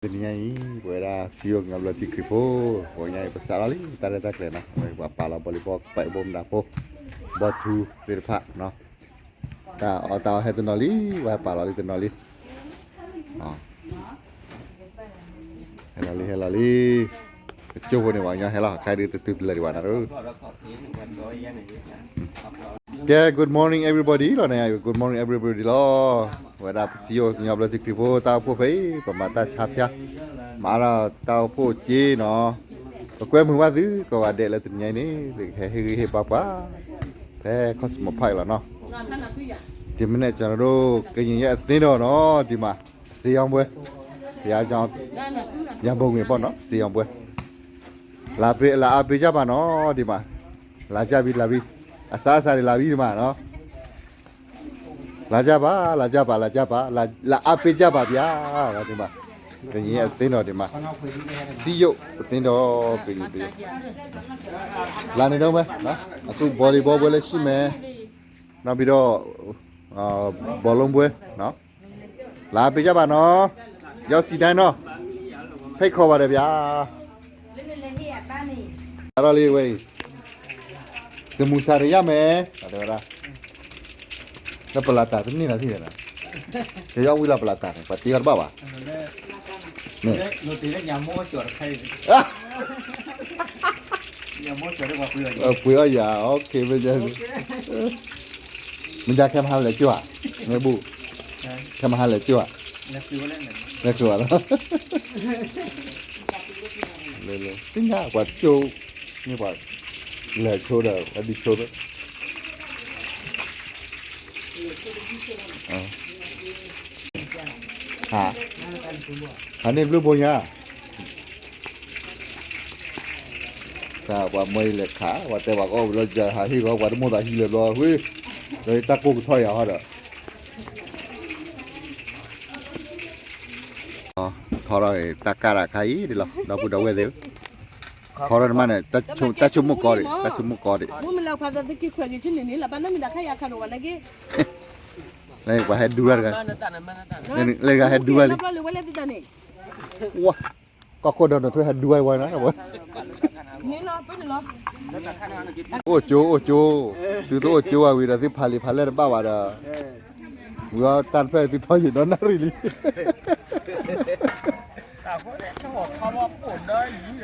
တနံၤညါအံၤ ပဝဲဒၣ်စံယိၣ်ကညီဘျၢထံခရံာ်ဖိ ပဝဲညါအံၤ ပစးထီၣ်လံ တၢ်ရဲၣ်တၢ်ကျဲၤနီၤ ပှၤပာ်လီၤဘီလံဘီ ပာ်ဘိမနၤဖိ ဘီထူသ့ၣ်တဖၣ်နီၤ တၢ်အီၣ်တၢ်အီဟဲတနီၤလံ ပှၤပာ်လီၤလံတနီၤလံ ဟဲလီၤလံ ဟဲလီၤလံ ပကၠိဖိန့ၣ် ပှၤကညီဟဲလီၤ ခါဒုးတတုၤတလၢာ်ဒံးဘၣ်နီၤ ကဲ good morning everybody လီၤန့ၣ် good morning everybody လီၤ ဝဲဒၣ်ပစံယိၣ်ကညီဘျၢထံခရံာ်ဖိ တၢ်အိၣ်ဖှိၣ်ဖဲအံၤ ပမၤတၢ်ဆါဖၠါ မၤဒီးတၢ်အိၣ်ဖှိၣ်က့နီၤ ပကွဲမုာ်ဘၣ်သု ကိးဂၤဒဲးလၢတနံၤညါအံၤန့ၣ် သုကဟဲဟ့ၣ်ဂံၢ်ဟ့ၣ်ဘါပှၤ ဖဲ Cosmo Park လီၤနီၤ ဒီမနက် ကျွန်တော်တို့ ကရင်ရဲ့အသင်းတော်နော် ဒီမှာ ဈေးရောင်းပွဲ ဘုရားကျောင်း ရန်ပုံငွေပေါ့နော် ဈေးရောင်းပွဲ လာပေး လာအားပေးကြပါနော် ဒီမှာ လာကြပြီ လာပြီ အစားအစာတွေလာပြီ ဒီမှာနော် လာကြပါ လာကြပါ လာကြပါ လာ လာအားပေးကြပါဗျာ ဒီမှာ ကရင်ရဲ့အသင်းတော် ဒီမှာ စည်းရုံးအသင်းတော် ပကပ လာနေတော့မယ်နော် အခု volleyball ပွဲလည်းရှိမယ် နောက်ပြီးတော့ အာ ဘောလုံးပွဲနော် လာအားပေးကြပါနော် ရောက်စီတိုင်းနော် ဖိတ်ခေါ်ပါတယ်ဗျာ လာတော့လေ ဝဲ စမူစာတွေရမယ် တဲဝဲဒၣ် လၢပလာ်တၢ်တန့ၢ်လီၤထံၣ်ဒီး ကယီဝံၤလီၤပလာ်တၢ်န့ၣ် ပှၤတ့အီၤတဘၣ်ဘၣ် မ့ၢ် ပှ့ၤအီၣ်ယၤ OK မ့ၢ် မ့ၢ်ဒၣ်ခဲမဟါလဲၤကၠိၣ်ဧါ မ့ၢ်ဘူၣ် ခဲမဟါလဲၤကၠိၣ်ဧါ လဲၤဃုာ်ဘၣ်လီၤ သ့ၣ်ညါပှၤကၠိၣ် မ့ၢ်ပှၤလဲၤဆိဒီး အဒံးဆိ ဟါ ဟးန့ၢ်ဘျုးဘိညါ စးပှၤမၢအံၤလဲၤခး ပှၤတဲပှၤကအိၣ်ဝံၤလီၤ ယဟးဟ့ၣ်ဂီၤပှၤတမိၣ်သးဟံးလၢၤဘျီ ဝ့ ဒီးတၢ်ကိၢ်ကထီၣ်ယၤဟီဒီး ထီထီၣ်တၢ်ကၢ်တၢ်ခါအံၤဒ်လီၤ ဒီပုၢ်ဒီဝဲၢ်သ့ၣ်ဧၢ ထီထီၣ်တမံၤန့ၣ် တၢ်ဆိကမိၣ်ကီဒံး တၢ်ဆိကမိၣ်ကီဒံး လၢပှၤဟဲဒူရၢ်တဂၤ လၢဂၤဟဲဒူရၢ်လံ ကီၢ်ခိၣ်ဒီးနထွဲဟဲဒူဝဲဝဲနီၤ အိၣ်ကၠိအိၣ်ကၠိ သုတအိၣ်ကၠိဝဲဝံၤဒီး သုဖးလံာ်ဖးလဲၢ်တဘၣ်ဘၣ်ဒီး ဝံၤအီၤတၢ်တဖျၢၣ်သုထီၣ်ယံာ်ဒီးနၣ်ရံၣ်လံ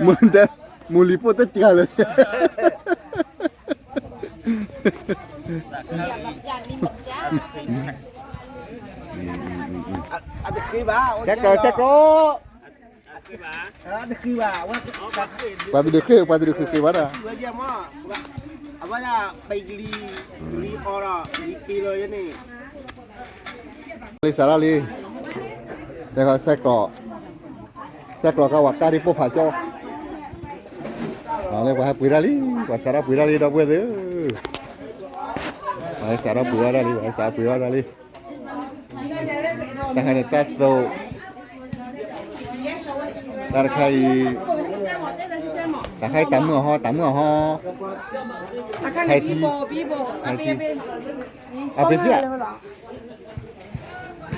မုၢ်တဲ မုၢ်လံၤပိၢ်တစှၤလၢ ဆဲးကျိး ဆဲးကျိး ပှၤတဒုးဃ့ၢ် ပှၤတဒုးဃ့ၢ်ဃ့ၢ်ဘၣ်ဒီး လံစးထီၣ်လံ တဲခီဆဲးကျိး ဆဲးကျိးကဝၤကၢ်ဒံးပိၢ်ဖးကၠီ လၢပှၤဟဲပှ့ၤတၢ်လံ ပှၤစးထီၣ်ပှ့ၤတၢ်လံ ဒီပုၢ်ဝဲၢ်သ့ၣ်ဧၢ ပှၤဟဲစးထီၣ်ပှ့ၤအီၣ်တၢ်လံ ပှၤဟဲစးထီၣ်ပှ့ၤအီၣ်တၢ်လံ တၢ်ခါန့ၣ်တၢ်သိး တၢ်တခါအံၤ တၢ်ခါအံၤတၢ်မုၢ်အဟီ တၢ်မုၢ်အဟီ တၢ်ခါအံၤ အပ့ၤသ့ၣ်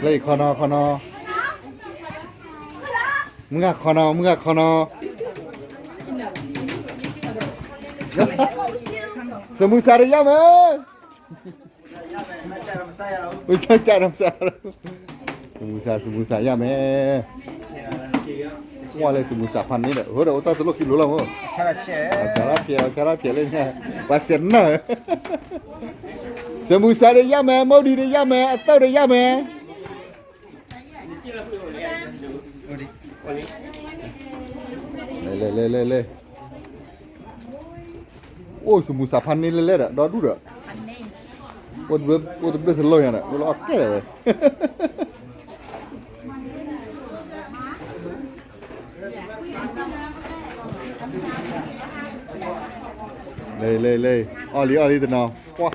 လၢအံၤခီနီၤ ခီနီၤ မုၢ်ဂၤခီနီၤ မုၢ်ဂၤခီနီၤ စမူစးတယၢ်မ့ၢ် မုၢ်ဂၤခီနီၤ စမူစး စမူစးယၢ်မ့ၢ် ကွၢ်လၢစမူစးဖးန့ၣ်ဒီး ဟိဒီးအိၣ်တၢ်တလိၣ်ခံလိၤလီၤမ့ၢ် ဆါရၣ်ဖျဲး ဆါရၣ်ဖျဲးလၢန့ၣ် ပှၤစဲးနၢ် စမူစးတယၢ်မ့ၢ် မုၢ်ဒံးတယၢ်မ့ၢ် အသုးတယၢ်မ့ၢ် လဲၤလဲၤလဲၤလဲၤလဲၤ အိၣ်စမူစးဖးန့ၣ်လဲၤလဲၤဒီး ဒီဒူၣ်ဒီး အိၣ်တဘျၢစလီၢ်ညါဒီး အိၣ်လၢအီၣ်ကဲဝဲ လဲၤလဲၤလဲၤ အီၣ်လံအီၣ်လံတနီၤ ပှၤ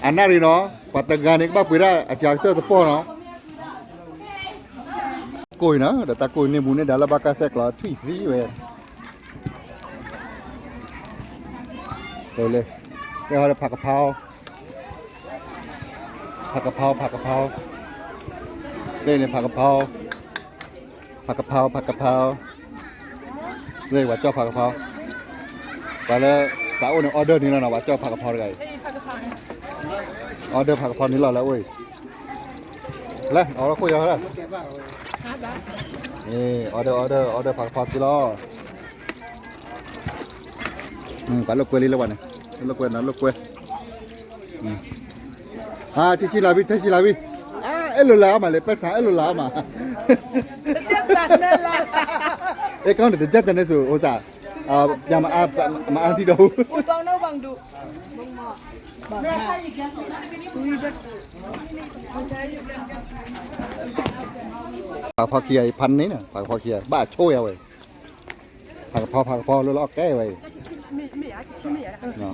အနၣ်ရံၣ်နီၤ ပှၤတဂၤန့ၣ် ကဘၣ်ပှ့ၤဒၣ်အစှၤကတၢၢ်တပီၢ်နီၤ ကိၢ်အံၤနီၤ ဒီးတၢ်ကိၢ်အံၤန့ၣ် မူန့ၢ်ဒၣ်လၢဘၣ်ကၢ်ဆဲးကျိးထွံၣ်သံဝဲ လဲၤလဲၤ ကဲဟီဒီးဖးကဖါ ဖးကဖါ ဖးကဖါ လၢန့ၣ်ဖးကဖါ ဖးကဖါ, ဖးကဖါ, လၢပှၤကၠီၣ်ဖးကဖါ, ပှၤလၢသးအိၣ်န့ၣ် order န့ၣ်လီၤနီၤ, ပှၤကၠီၣ်ဖးကဖါတဂၤအံၤ, order ဖးကဖါန့ၣ်လီၤလၢအအိၣ်အံၤ, လၢ order ခိၣ်ယီၤလၢ, order order order ဖးကဖါက့ၤလီၤ, ပှၤလိာ်ကွဲလံလၢပှၤန့ၣ်, လိာ်ကွဲနီၤ လိာ်ကွဲ ဆံဆံလၤဝံၤ ဆံဆံလၤဝံၤ, အဲၣ်လိာ်လၤအီၤမးလၢ ပဲဆါ အဲၣ်လိာ်လၤအီၤမး, အဲ ကောင်းတယ် တကြတနဲဆို ဥစ္စာ, ပြန်မအား မအားထီးတော့ဘူး, ဖးကဖီခံဂၤအံၤ ဖးန့ၣ်နီၤ, ဖးကဖီခံဂၤ ဘၣ်ဆိၣ်ယၤဝဲ, ဖးကဖီ ဖးကဖီ လၢလီၤကဲဝဲအံ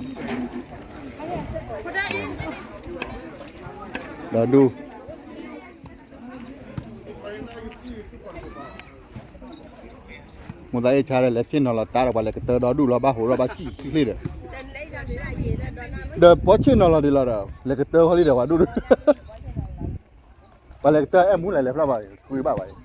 ၤ, ဒီးဒူ မိၢ်သးအ့ၣ်ဆါဒီး လဲၤဆ့ၣ်နီၤလီၤတၢ်ဒီး ပှၤလဲၤကတၢၢ်ဒီဒူၣ်လီၤ ဘၣ်ဟိးဒီးဘၣ်စံၣ်ချ့ချ့ဒီး, ဒီးပီဆ့ၣ်နီၤလီၤဒံးလီၤဒီး လဲၤကတၢၢ်ဟီလံဒီး ပှၤဒူၣ်, ပှၤလဲၤကတၢၢ်အဲၣ်မူလဲၤလဲၤဖျါဘၣ် ကွံဘၣ်ဘၣ်အံ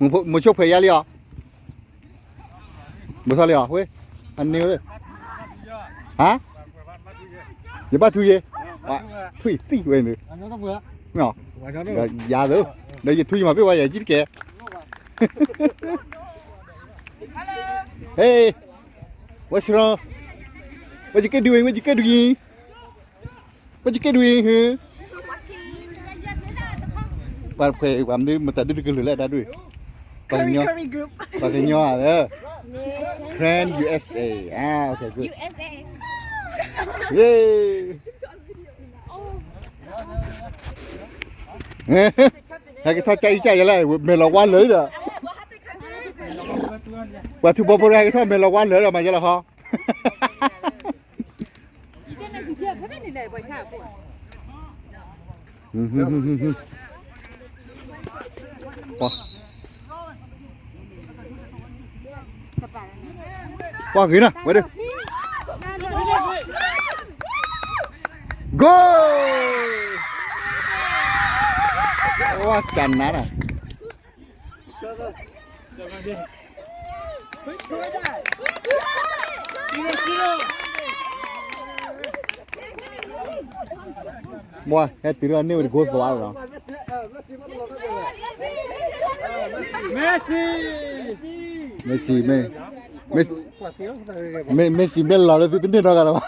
ၤ မိၢ်ဆိၣ်ဖှဲးယါလံအီၤ, ဘိးထီၣ်လံအီၤ ဝဲ, အန့ၣ်ဝဲ, ဟါ, ယဘၣ်ထူယဲ, ထွံၣ်သံဝဲန့ၣ်, ယၤသၢ, ဒီးယထူယမၤပ့ၢ်ဝဲယၤကံတကဲ, ဟဲ, what's wrong, what you can doing, what you can doing, what you can doing, ပှၤတဖှဲး ပှၤမနုၤ မတၤဒုတကလုာ်လဲၣ်တၢ်ဒုး, ပှၤကညီ, ပှၤကညီဧါ, Karen USA, okay good, ဟဲကထီၣ်ကအံၣ်ကယလဲၣ်, မဲာ်လီၤဝါလၢာ်ဒီး, ပှၤထူဘိဖိတဂၤဟဲကထီၣ်မဲာ်လီၤဝါလၢာ်ဒီး မၤယဲလီၤဟီ ပှၤဂ့ၤနၤ ဝဲဒၣ်, goal, ဝါစနၤနၤ မ့ၢ်ဟဲတုၤဒီးန့ၢ်ဝဲတကိးသွါလီၤ, Messi, Messi, Messi, Messi မ့ၢ်လီၤလၢသုတန့ၢ်နီတဂၤလၢၤဘၣ်,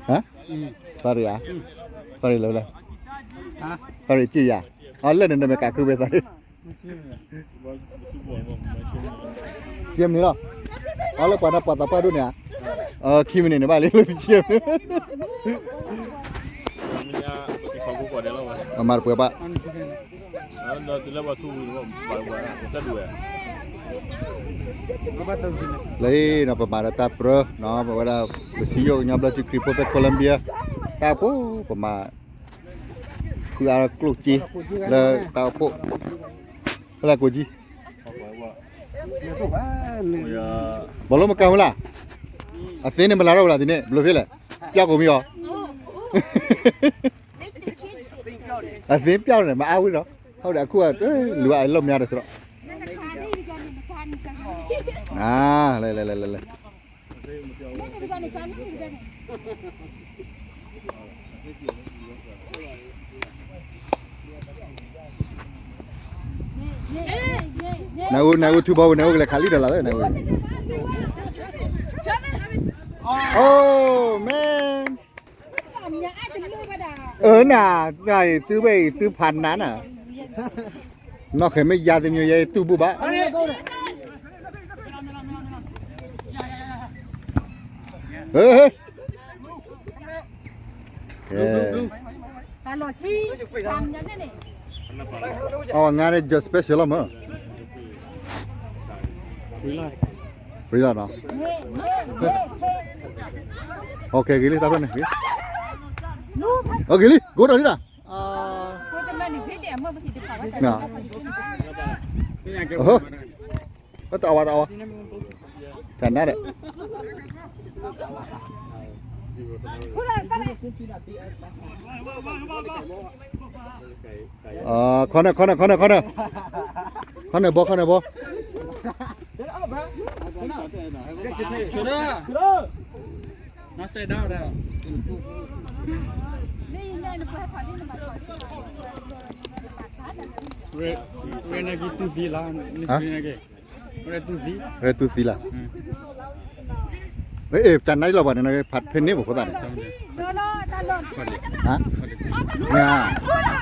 ဟါ, sorry ဧါ, sorry လၢလဲၣ်, sorry က့ယၤ, အလၢန့ၣ်နမ့ၢ်ကးခုဝဲ sorry ယမ့ၢ်လီၤ, အလၢပှၤနၤပှၤသးပှၢ်ဒိၣ်န့ၣ်ဧါ, ခံမံးနံးန့ၣ်ဘၣ်လံ, အမၤတပှဲၤဘၣ်, လၢနီၤ ပမၤဒီးတၢ်ပြၢနီၤ ပဝဲဒၣ် ပစံယိၣ်ကညီဘျၢထံခရံာ်ဖိဖဲ Colombia တၢ်ဖိ ပမၤ ဃုအါကျိၣ်စ့ လၢတၢ်အိၣ်ဖှိၣ် ဖဲလၢကိးကံ ဘီလိမကၤဝဲလၢ်, အသ့န့ၣ်မၤလၤထီၣ်ဝဲလၢ် ဒ်န့ၣ် ဘျီဖဲလဲၣ် ပျောက်ကုန်ပြီအီၤ, အသ့ပျောက်န့ၣ် မအါဝံၤဒီး ဟုတ်တယ် အခုက လူကအလုပ်များတယ်ဆိုတော့ လဲလဲလဲလဲလဲ နၢ်အူ နၢ်အူ ထူဘီဝဲ နၢ်အူ ကလဲၤခးလံဒီးလၢ် နၢ်အူ Oh man, အၢ နၤ နၤအံၤ သုဝဲအံၤ သုဖးနါနၤ, နီၢ်ခဲမ့ၢ်ယါ သုမညိယဲ တူၢ်ဘူၣ်ဘၣ်, ဟ့ၣ်, ကဲ, အဝဲငါန့ၣ် just special လီၤမး. ဝံၤလီၤနီၤ. ဂ့ၤလံ တၢ်ဖျၢၣ်န့ၣ် ဂ့ၤလံ ဂိၤဒီးလံနီၤ. တအီဝဲ တအီဝဲ တနါဒီး corner corner corner corner corner ball corner ball. ဝဲန့ၣ်က့ၤတူၢ်သံ လၢနက့ၤ ဝဲတူၢ်သံ ဝဲတူၢ်သံလၢ အဲ တနါလီၤဘၣ်န့ၣ် ဖးဖဲန့ၣ်ဘၣ်ဃိသတးန့ၣ် ဟါ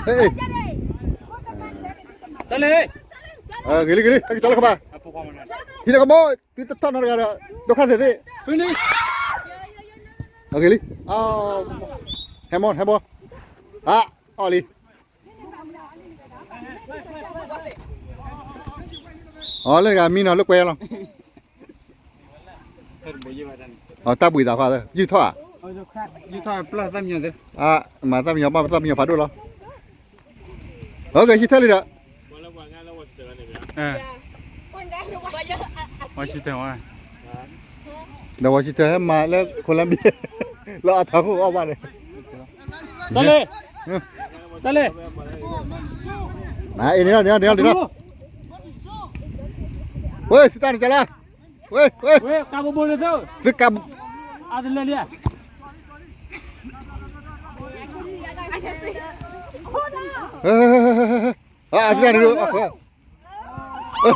အဲ အဲ စလဲ ဂ့ၤလံ ဂ့ၤလံ ဟဲက့ၤကၠီလၢခဘၣ် ဟံးလၢကဘီ သုတထီၣ်နီတဂၤဒီး ဒိၣ်ခါသ့ၣ်သ့ၣ် ဂ့ၤလံ ဟဲမီၢ် ဟဲမီၢ် အီၣ်လံ အီၣ်လၢတဂၤမံနီၤလၢကွဲလီၤ အတၢ်ဘှံးသးဖးသၢ ယုၢ်ထီၣ်ဧါ မၤသၣ်မံယီၤ ဘၣ်သၣ်မံယီၤဖးဒိၣ်လီၤ အကယုၢ်ထီၣ်လံဒီး Washington ဝဲ ဒီး Washington ဟဲမၤလၢ Columbia လၢအထးခိၣ်အီၣ်ဘၣ်န့ၣ် စလဲ စလဲ အ့န့ၣ် န့ၣ် န့ၣ် န့ၣ် ဝဲ သုတၢ်န့ၣ်တၢ်လၢ ဝဲ ဝဲ ဝဲ ကးဘိဘိလၢသု သုကး အတလဲၤလံ အသုတၢ်န့ၣ်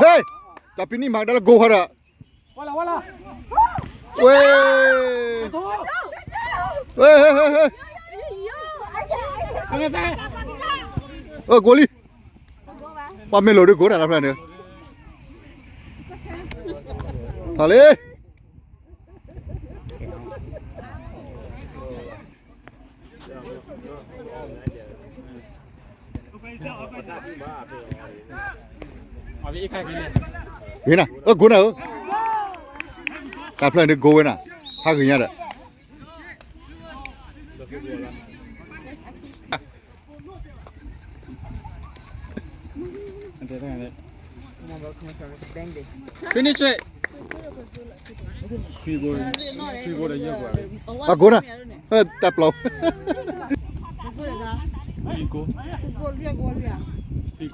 ဟဲ တၢ်ပနံၣ်မၤကဒါလၢ goal ဃီဒီး ဝဲလီၤ ဝဲလီၤ ဝဲ ဝဲ ဟဲ ဟဲ ဟဲ ဟဲ ဂိၤလံ ပှၤမ့ၢ်လိာ်ဒုးကိးတၢ်လၢဖျၢၣ်န့ၣ် ထီၣ်လံ ဂ့ၤနၤ အၢ ကိးနၤဧၢ တၢ်ဖျၢၣ်န့ၣ်ကိးဝဲနၤ ဖးဂ့ၤညါဒီး Finish it. အကိးနၤ တၢ်ပျီ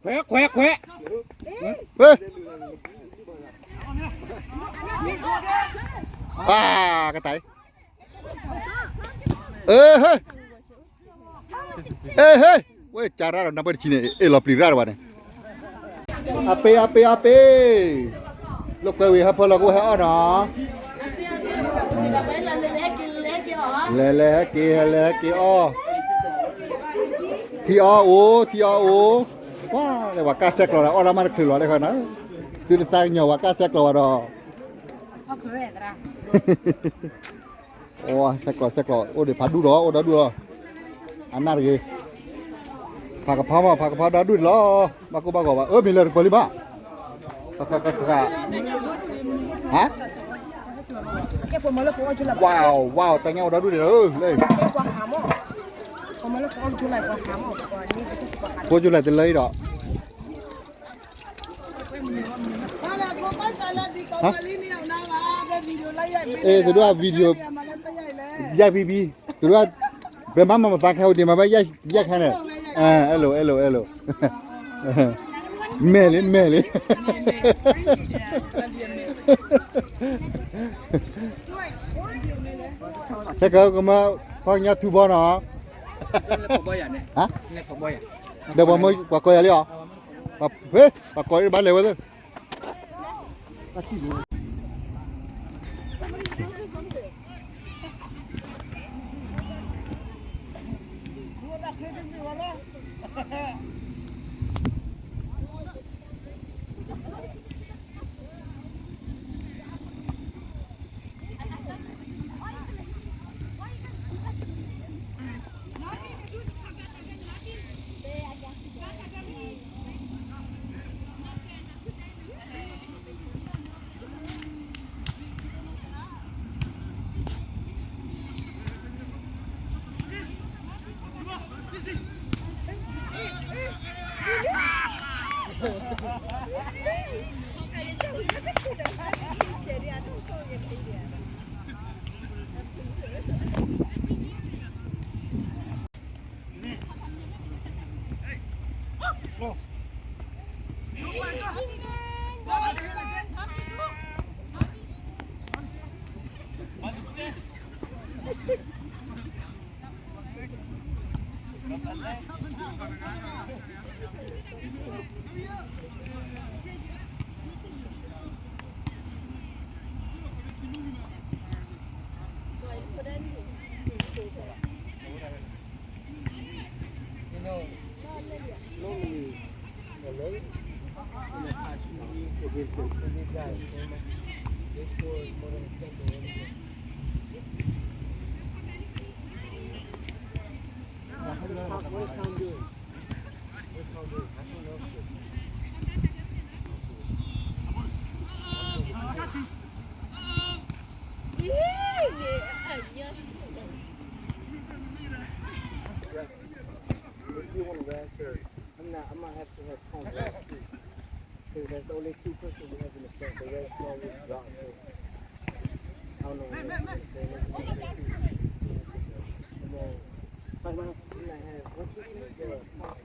ခွဲး ခွဲး ခွဲး အါ ကတၢၢ် အဟ့ အဟ့ ဝဲကၢ်ရၢ်ဒီးနၢ်ပၢၢ်တဆံန့ၣ် အ့ၣ်လီၤပျံၤရၢ်တဘၣ်န့ၣ် အပ့ၤ အပ့ၤ အပ့ၤ လိာ်ကွဲဝံၤဟဲဖၢလီၤကအိၣ်ဟဲအီၣ်နီၤ လဲၤလဲၤဟဲက့ၤ ဟဲလဲၤဟဲက့ၤအီၣ် ထံအီအိၣ် ထံအီအိၣ် ပှၤလဲၤဝၤကၢ်ဆဲးကျိးဒီး အီၣ်ဒၣ်မးတချုးလီၤလဲၣ်ဃီနီၤ သုတသးကညီၤဝၤကၢ်ဆဲးကျိးဘၣ်ဒီး အိၣ်ဆဲးကျိးဆဲးကျိး အိၣ်ဒံးဖးဒူၣ်လီၤ အိၣ်ဒီဒူၣ်လီၤ အနၢ်တဂ့ၤ ဖးကဖီမး ဖးကဖီဒီဒူၣ်လီၤ ဘၣ်ကိၢ်ဘၣ်ဂီၤဘၣ် အၢ မ့ၢ်လၢတပၢၤလံဘၣ် ဃး ဃး ဃး ဃး ဃး ဟါ ဝါ ဝါ တၢ်ညါအိၣ်ဒီဒူၣ်ဒံးလီၤ လၢ ကိးကၠူလဲၣ်တလၢအံၤဒီး ဟါ အဲ သူတို့က video ရိုက်ပြီးပြီ သူတို့က ဘယ်မှမပါ ခဲဟိုတင်မှာပဲ ရိုက် ရိုက်ခိုင်းတယ် အဲ အဲ့လို အဲ့လို အဲ့လို မဲလေ မဲလေ ခဲကမ ဖညထူဘီနော် ဟမ် ဒီးပှၤမၢ ပှၤကိးယၤလံအီၤ ပှၤ ဟဲ ပှၤကိးယၤဘၣ်လဲၤဝဲသ့ၣ် What You know, normally, the rate in the past few years, for this guy, they scored more than ten goals. What is sound doing? What is sound doing? I don't know. If you want to answer, I'm not, I might have to have phone last week. So that's the only two person we have in the front. The rest all is drop. So, I don't know what they look like. Come on. Come on. We might have one, two, three, four, five.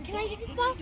Can I use this ball?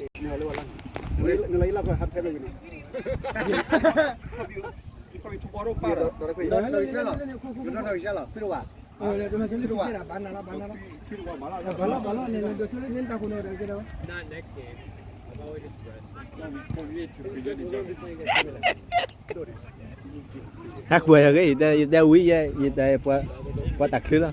ဟါ မၤလၢ ပါ နလၢယလၢ်ကဟးဖဲလၢယန့ၣ် ဒီးခွဲးလီၤ ဒီးခွဲးလီၤ ခွဲးလီၤ ဘၣ်နၤလီၤ ဘၣ်နၤလီၤ ဘၣ်လီၤ ဘၣ်လီၤ န့ၣ် ဒိးဆိလၢန့ၣ်တၢ်ဃိနီၤ ဒီးကဲဒီး Not next game. ဟဲကွၢ်ယၤဂ့ၤ ယတဲ ယတဲဝံၤယဲ ယတဲပှၤ ပှၤတၢ်ချၢလီၤ. တ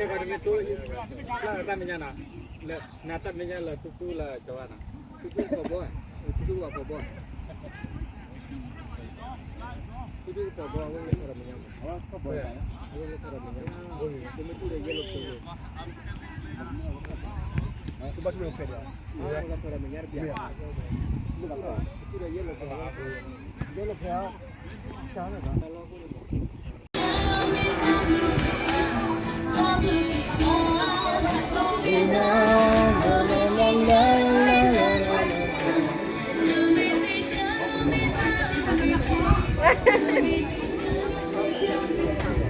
ဲကီးတမ့ၢ်တိ လၢတၢ်မဲာ်ညါနီၤ, လၢနတၢ်မဲာ်ညါလၢသူသူလၢကီၤဝါနီၤ, သူသူကီၤဘီ, သူသူကီၤဘီ, သူသူကီၤဘီ အဝဲလၢကီၤဒီးမဲာ်ညါမး, အဝဲလၢကီၤဒီးမဲာ်ညါ, တမ့ၢ်သူဒီးယဲၢ်လိာ်ဖိ, သူဘၣ်သူဒီးဖဲဒီး, အဝဲလၢကီၤဒီးမဲာ်ညါတဘျီ, သူသူဒီးယဲၢ်လိာ်ဖိ, ယဲၢ်လိာ်ဖိ, တၢ်လီၤ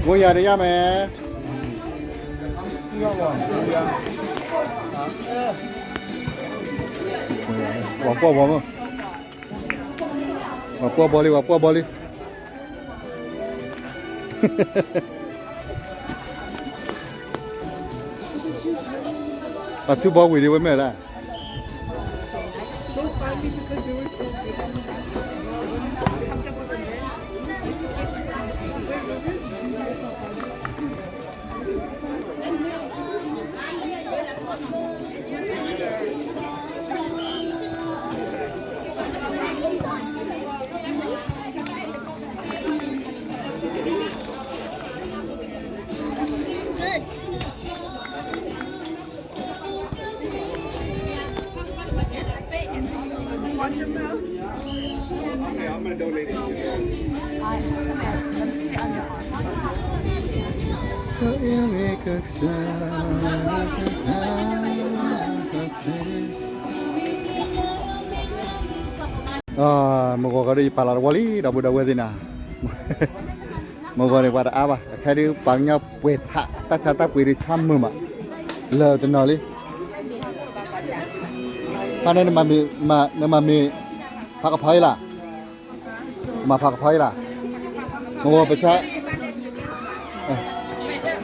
ကိုရတရမယ်, ဝါကွၢ်ဘီမ, ဝါကွၢ်ဘီလံ ဝါကွၢ်ဘီလံ. ပှၤထူဘီဝံၤဒံးဝဲမ့ၢ်လၢ မုၢ်ဂီၤခီဒီး ယပာ်လီၤတဝီလံ ဒီပုၢ်ဒီဝဲၢ်သ့ၣ်နီၤ, မုၢ်ဂီၤန့ၣ် ပှၤတအါဘၣ်, အခဲဒုး ပှၤကညီပှဲၤထး တၢ်ဆါတၢ်ပှ့ၤဒုးဆါမုာ်မး, လၢာ်တနီၤလံ, ဖဲန့ၣ် နမၤမ့ၤ ဖးကဖီအံၤလီၤ, မၤဖးကဖီအံၤလီၤ, မုၢ်ဂီၤပဆါ,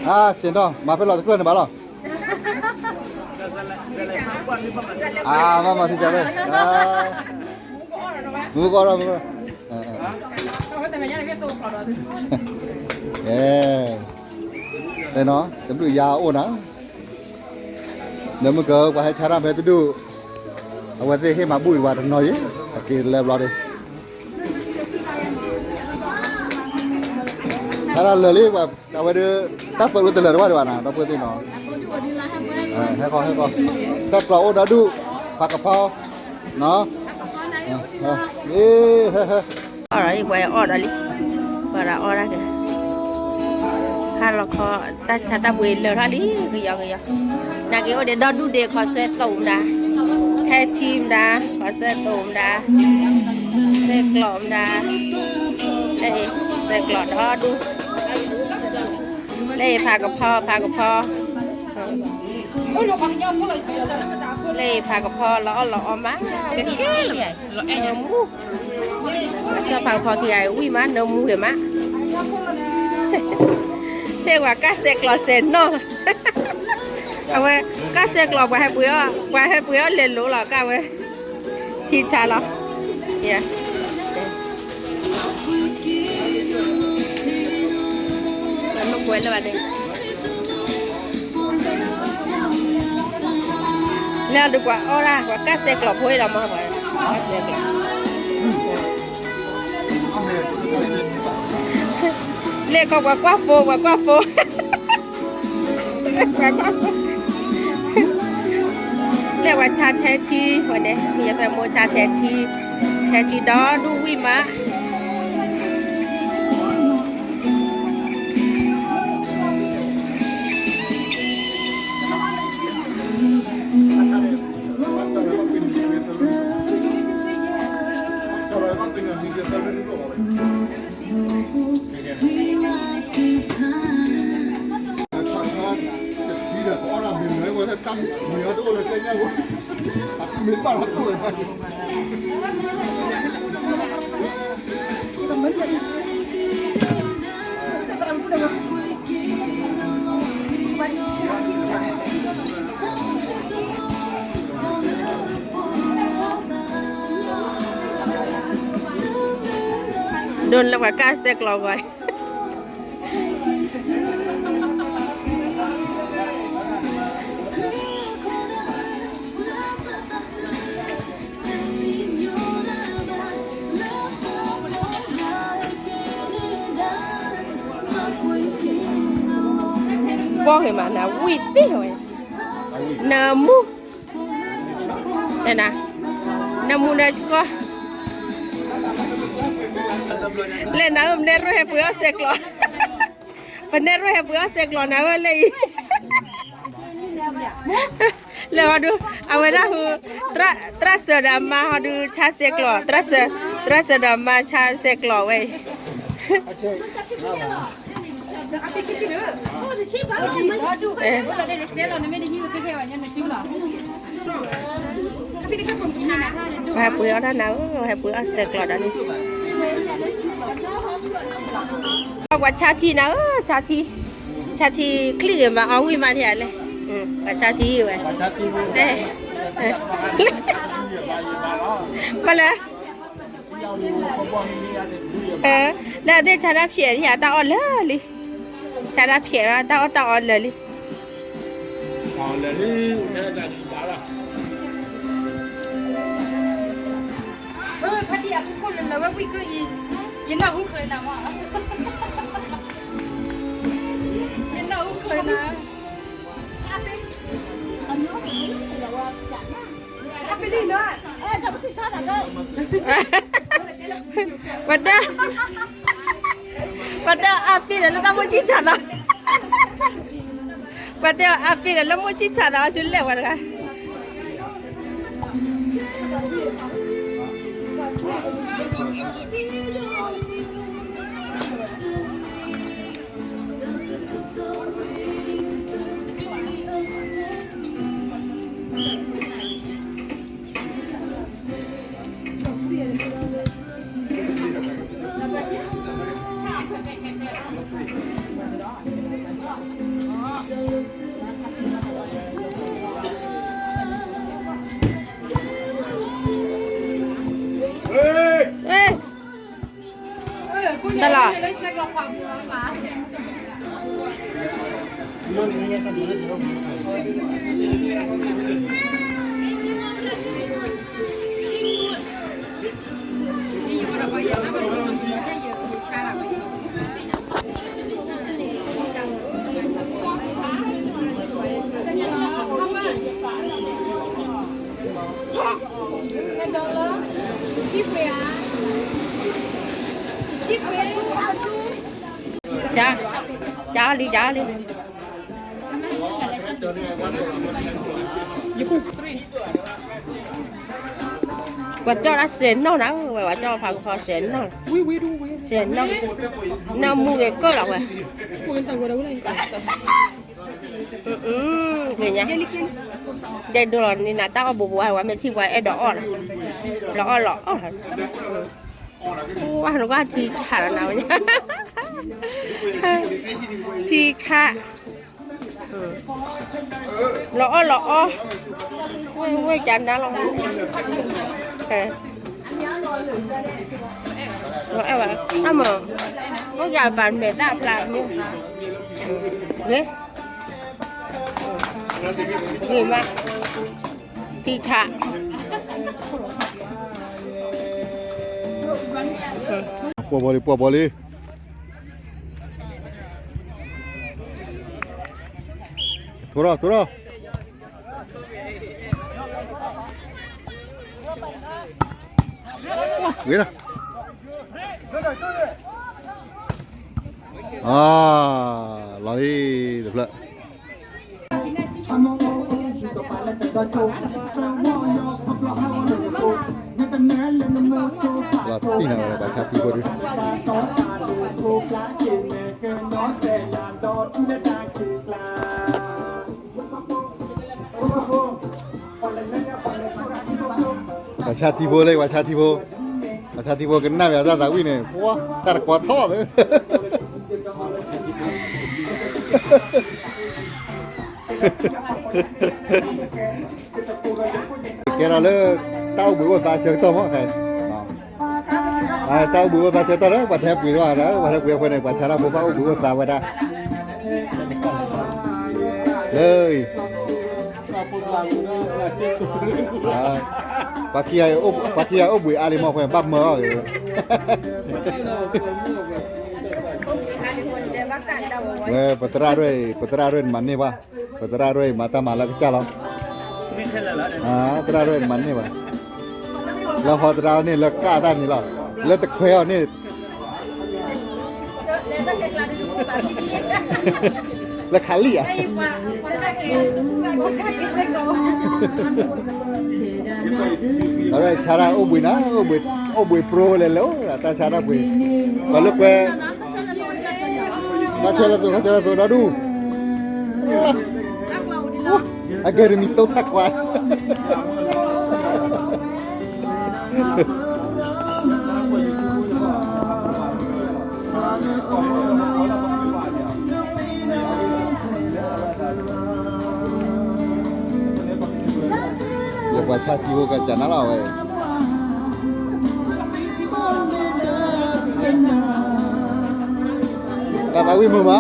အါ စ့ၢ်နီၤ မၤဖဲလီၤတကျၢၢ်န့ၣ်ဘၣ်လီၤ. အါ မၤမၤထံကၢ်သ့ၣ်, မုၢ်ကီၢ်ဒီး မုၢ်ကီၢ်ဒီး, အဲ တဲနီၤ တဘျုးယၤအိၣ်နီၤ, ဒီးမုၢ်ကီၢ် ပှၤဟဲဆါတၢ်ဖဲတဒူၣ်, အဝဲသ့ၣ်ဟ့ၣ်မၤဘူၣ်အံၤပှၤတနီၤယံၤ, အက့ၤလၢဘျီဒီး ဆါတၢ်လၢာ်လံ, အဝဲဒၣ် တၢ်သိးဒုးတလၢာ်တဘၣ်ဒံးဘၣ်နီၤ ဒီပုၢ်ဝဲၢ်သ့ၣ်နီၤ, ဟဲဃီ ဟဲဃီ, ဆဲးကျိးအိၣ်ဒီဒူၣ်, ဖးကဖီ, နီၤ, ဟဲ ဟဲ ပှၤအီၣ်ဒီးလံ, ပှၤဒီးအီၣ်ဒၣ်က့ၤ, ဟါလီၤခီ, တၢ်ဆါတၢ်ပှ့ၤလၢာ်ထီၣ်လံ ကယီကယီ, နာ်က့ၤအိၣ်ဒံးဒီဒူၣ်ဒံး ခီဆွဲသိးမတၤ, ထဲထံမတၤ, ခီဆွဲသိးမတၤ, ဆဲးကျိးမတၤ, လၢအံၤ ဆဲးကျိးဒီဒူၣ်, လၢအံၤဖးကဖီ ဖးကဖီ, လၢအံၤဖးကဖီ လီၤအီၣ်လီၤအီမး, နၢမူ, ကၢ်ဖးကဖီခံဂၤဝံၣ်မး နၢမူဂ့ၤမး, ဟ့ၣ်ပှၤကၢ်ဆဲးကျိးဆဲးနီၢ်, အဝဲ ကၢ်ဆဲးကျိး ပှၤဟဲပှ့ၤအီၣ် ပှၤဟဲပှ့ၤအီၣ်လဲၤလိၤလီၤ ကၢ်ဝဲ ထံဆါလီၤ, မကွဲလၢၤဘၣ်န့ၣ် လၢအဒုးပှၤအီၣ်ဒၣ် ပှၤကၢ်ဆဲးကျိးဖိအံၤလီၤမး ပှၤကၢ်ဆဲးကျိး, လဲၤခီပှၤကွၢ်ဖိ ပှၤကွၢ်ဖိ, ပှၤကွၢ်ဖိ, လဲၤပှၤဆါထဲထံဝဲန့ၣ် မ့ၢ်ယဖဲမိၢ်ဆါထဲထံ, ထဲထံဒီဒူၣ်ဝံၣ်မး တထံ ဒိးလၢပှၤကၢ်စဲးကျီးဂီၢ် ဘီဂ့ၤမး နဝံၣ်သ့ၣ်ဝဲ, နမူ, န, နမူနဆှီ, လဲၤနၤဧၢ ပနဲၣ်ရိၣ်ဟဲပှ့ၤအီၣ်စဲးကျီး, ပနဲၣ်ရိၣ်ဟဲပှ့ၤအီၣ်စဲးကျီးနၤဧၢ လၢအံၤ လၢဟီဒုး အဝဲဒၣ်ဟူ, သရၣ်စၢၤဒီးအမါဟီဒုး ဆါစဲးကျီး, သရၣ်စၢၤဒီးအမါဆါစဲးကျီးဝဲအံၤ, ဟဲပှ့ၤအီၣ်တၢ်နၤဧၢ, ဟဲပှ့ၤအီၣ်စဲးကျီးဒီးန့ၣ် ပှၤဆါထံနၤဧၢ, ဆါထံ, ဆါထံချံၣ်ဂ့ၤမး အီၣ်ဝံၣ်မးထံဧါလဲၣ်, ပှၤဆါထံဝဲ, ပလဲၤ, လၢအသ့ၣ်ဆါတၢ်ဖျဲးထံဧါ တၢ်အီၣ်လၢာ်လံ, ဆါတၢ်ဖျဲးလီၤ တၢ်အီၣ်တၢ်အီလၢာ်လံ ဖါတံၢ်အခိၣ်ခိၣ်လၢလၢဝဲဝံၣ်ကုၢ်အံၤ, ယနၢ်ဟူချုးနၤမး, ယနၢ်ဟူချုးနၤ, ပှၤတဲ, ပှၤတဲအါပ့ၢ်ဒီးလၢတၢ်မိၣ်ဆံၣ်ဆးသး, ပှၤတဲအါပ့ၢ်ဒီးလၢမိၣ်ဆံၣ်ဆးသး အီၤဆူလဲၣ်ပှၤတဂၤ တၢ်လီၤ ကၢ်လံ ကၢ်လံ ပှၤကၠီၣ်တၢ်စဲးနီၣ်နၤဝဲ ပှၤကၠီၣ်ဖးကဖီစဲးနီၣ်, စဲးနီၣ်, နီၢ်မူဂ့ၤကၢၢ်လီၤဝဲ, ဂ့ၤညါ, ဒဲဒိလီၤန့ၣ်နၤ တၢ်အီၣ်ဘိးဘိးဝဲ မ့ၢ်ထံၣ်ပှၤအဲၣ်ဒိးအီၣ်လီၤ, လီၤအီၣ်လီၤအီၣ်, ဝါနကထံဆးလီၤနၤဝဲ, ထံဆး လီၤအီၣ်လီၤအီၣ်, ဝဲကနါလီၤ, လီၤအဲၣ်ဘၣ်, အမၢ, အိၣ်ယၤဘၣ်မဲာ်သၣ်ဖျါမ့ၢ်, ဂ့ၤ, ဂ့ၤမး, ထံဆး ပှၤဘီလံ ပှၤဘီလံ, ထိထီၣ် ထိထီၣ်, ဂ့ၤ, အါ, လီၤလံ, တဖျၢၣ် လီၤတံၢ်နၤဝဲ ဘၣ်ဆါထံဖိဒုး, လီၤတံၢ်နၤဝဲ ဘၣ်ဆါထံဖိဒုး, လီၤတံၢ်နၤဝဲ ဘၣ်ဆါထံဖိဒုး, လီၤတံၢ်နၤဝဲ ဘၣ်ဆါထံဖိဒုး, ဆါထံဖိလၢ ပှၤဆါထံဖိ, ပှၤဆါထံဖိကနၣ်ပယီၤတၢ်သးဝံၣ်န့ၣ် ပှၤတၢ်တကွီထီၣ်လၢ ကဲထီၣ်လၢ တၢ်အိၣ်ဘှံးအိၣ်သါဆၢကတီၢ်မးခဲ, တၢ်အိၣ်ဘှံးအိၣ်သါဆၢကတီၢ်ဒီး ပှၤထဲပှ့ၤတဝဲဒီး ပှၤထဲပှ့ၤအဃိန့ၣ် ပှၤဆါတၢ်ဖိဘၣ်အိၣ်ဘှံးအိၣ်သါဝဲဒၣ် လၢ ပှၤခံဂၤအိၣ်ဘှံးအါလံမး ဖဲဘၣ်မၢအီၤဂ့ၤ, ဝဲ ပသရၣ်ဒွဲၣ် ပသရၣ်ဒွဲၣ်နမၤန့ၢ်ဘၣ်, ပသရၣ်ဒွဲၣ်အံၤမၤတၢ်မၤလၢကစၢ်လီၤ, သရၣ်ဒွဲၣ်နမၤန့ၢ်ဘၣ်, လၢဟီသရၣ်န့ၣ် လၢကၢ်တၢ်န့ၣ်လီၤ, လၢတခွဲအီၤန့ၣ် လၢခးလံၣ်ဧါ, အဝဲဆါတၢ်အိၣ်ဘှံးနၤ, အိၣ်ဘှံးပြိလဲၤလဲၤအိၣ် တၢ်ဆါတၢ်ပှ့ၤ, ပှၤလၢကွဲ ဘၣ်ထွဲလၢသိး ဘၣ်ထွဲလၢသိးဒီဒူၣ်, အကယ်ဒမံၤသိထၢ်ကွၢ် ယပှၤဆါထံဖိကစၢ်နၤလီၤဝဲ, တၢ်သးဝံၣ်မုာ်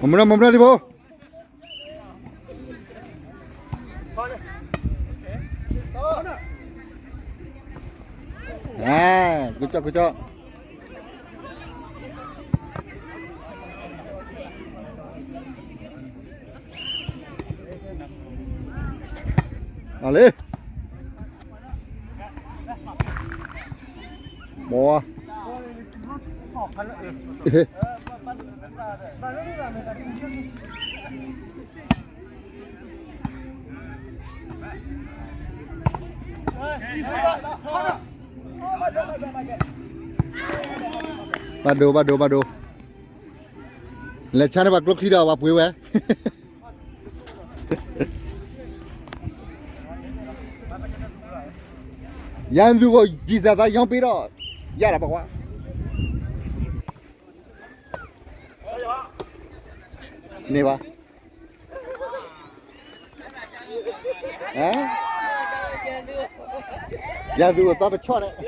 မး မမနၢ် မမနၢ်သံၣ်ဖိ, ကကၠီ ကကၠီ, အလံ မ့ၢ် ဘၣ်ဒိ ဘၣ်ဒိ ဘၣ်ဒိ, လဲၤဆါန့ၢ်ပှၤကျိချံဒီးပှၤပှ့ၤဝဲ ယၤသူၣ်အိၣ် Jesus သးယီၤပ့ၤဒီး ယၤဒီးပှၤကွၢ် န့ၢ်ဘၣ် ယၤသူၣ်အိၣ်သးပဆီၣ်န့ၣ်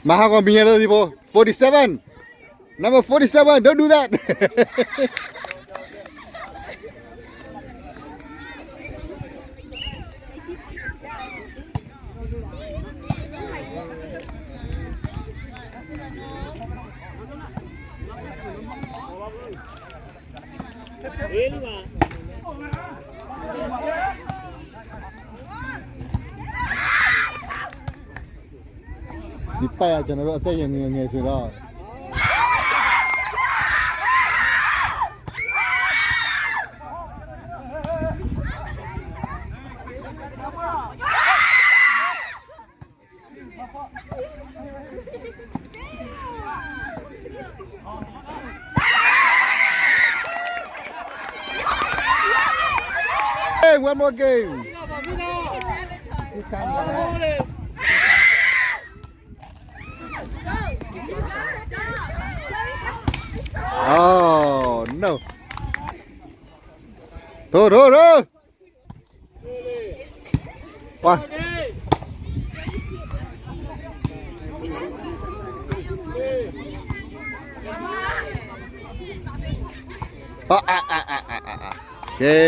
မၤဟးဂီၤမံၤညါလၢသံၣ်ဖိ forty-seven, number forty-seven, don't do that. ဒီပၢ်ယၤ ကျွန်တော်တို့ အသက်ရင်ငယ်ငယ်ဆိုတော့ Hey, one more game. Oh, no. ထိုး ထိုး ထိုး ပှၤ ကဲ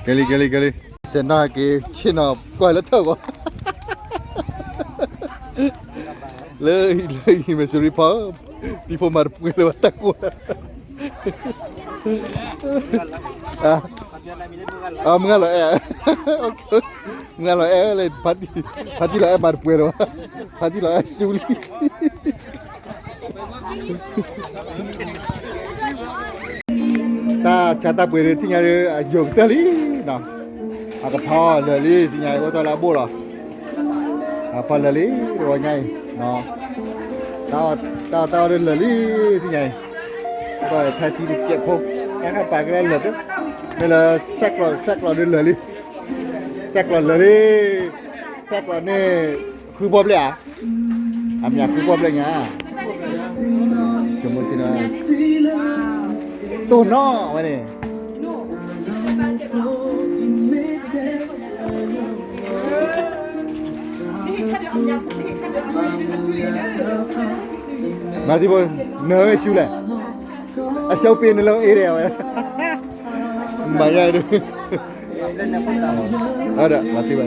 ကဲလံ ကဲလံ ကဲလံ စဲးနီၣ်က့ၤ ဆ့ၣ်နီၤ ကွၢ်လၢထၢၣ်ဂီၤ လၢ လၢ Missouri Park တံၤဖိမၤတပှဲၤလၢၤဘၣ်တၢ်ကိၢ် အါ မုၢ်ဂၤလီၤအဲၣ်, မုၢ်ဂၤလီၤအဲၣ်လၢ ဖါတံၢ်လီၤအဲၣ်မၤတပှဲၤလၢၤဘၣ်, ဖါတံၢ်လီၤအဲၣ်ဆူလံ. တၢ်ဆါတၢ်ပှ့ၤဒ်သ့ၣ်ညါဒီး အယိာ်ကတၢၢ်လံနီၤ, အကဖီလၢာ်လံ သ့ၣ်ညါအိၣ်တ့ၢ်လၢအဘိၣ်လီၤ, အဖီလၢာ်လံ တဝီညါအံၤ, တၢ်အီၣ်တၢ်အီဒီးလၢာ်လံ သ့ၣ်ညါအံၤ, အီၣ်တၢ်ထါထံတစဲးဖိ, တၢ်ခါပာ်ကဲလၢာ်သ့, မ့ၢ်လၢ စဲးကျီး စဲးကျီးဒီးလၢာ်လံ, စဲးကျီးလၢာ်လံ, စဲးကျီးန့ၣ် ဃုဘီဘျဲၣ်ဧါ, အမ့ၢ်ဃုဘီဘျဲၣ်ညါ, တိၢ်နီၣ်ဝဲန့ၣ် မၤသံဖိ, နၢၤဝဲဆူလဲၣ်, အရှုံးပေးနလုံးအေးတယ်ဝဲ, မၤယါဒုး, ဒီးမၤသံဝဲ,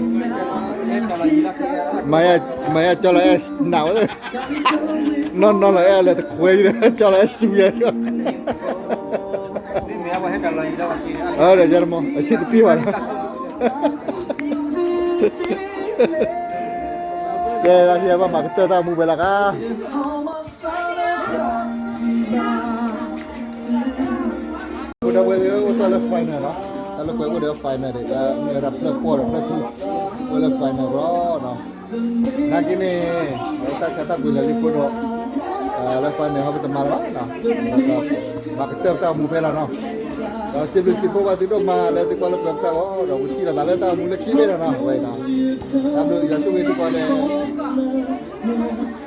မၤယါ, မၤယါကၠီလီၤအဲၣ်နးဝဲ, နီၢ်နီၢ်လီၤအဲၣ်လၢတခွဲဒံးဒီး ကၠီလီၤအဲၣ်ဆူယဲ, ဒီးယါတမီၤ အဆံးတပ့ၢ်ဘၣ်လီၤ. ကဲ လၢခံဘၣ်မၤကတၢၢ်တၢ်မူဖဲလၢ်ခါ, ဖိဒၣ်ဝဲသ့ၣ် အိၣ်တ့ၢ်လၢ final လီၤ, တၢ်လၢပှဲၤအိၣ်ဒီး final ဒီး မ့ၢ်ဝဲဒၣ်ဖျၢၣ်ပီၢ်ဒီးဖျၢၣ်ထူ အိၣ်လၢ final လီၤ. နာ်က့န့ၣ် တၢ်ဆါတၢ်ပှ့ၤလၢာ်လံအဃိဒီး လၢ final ဟီပတမၤလၢၤဘၣ်နီၤ, မၤကတၢၢ်ပတၢ်အိၣ်မူဖဲလၢ်နီၤ, ဒီးစံးဘျုးစံးဖှိၣ်ဘၣ်သုဒိၣ်မးလၢသုကွၢ်လၢပှဲၤပတၢ်ဂီၤ ဒီးပထံၣ်လိာ်သးလၢတၢ်အိၣ်မူလၢခံဘ့ၣ်ဒီးနီၤ, အဝဲအံၤနီၤ, တၢ်ဘျုးယွၤဆိၣ်ဂ့ၤသုကိးဂၤဒဲး.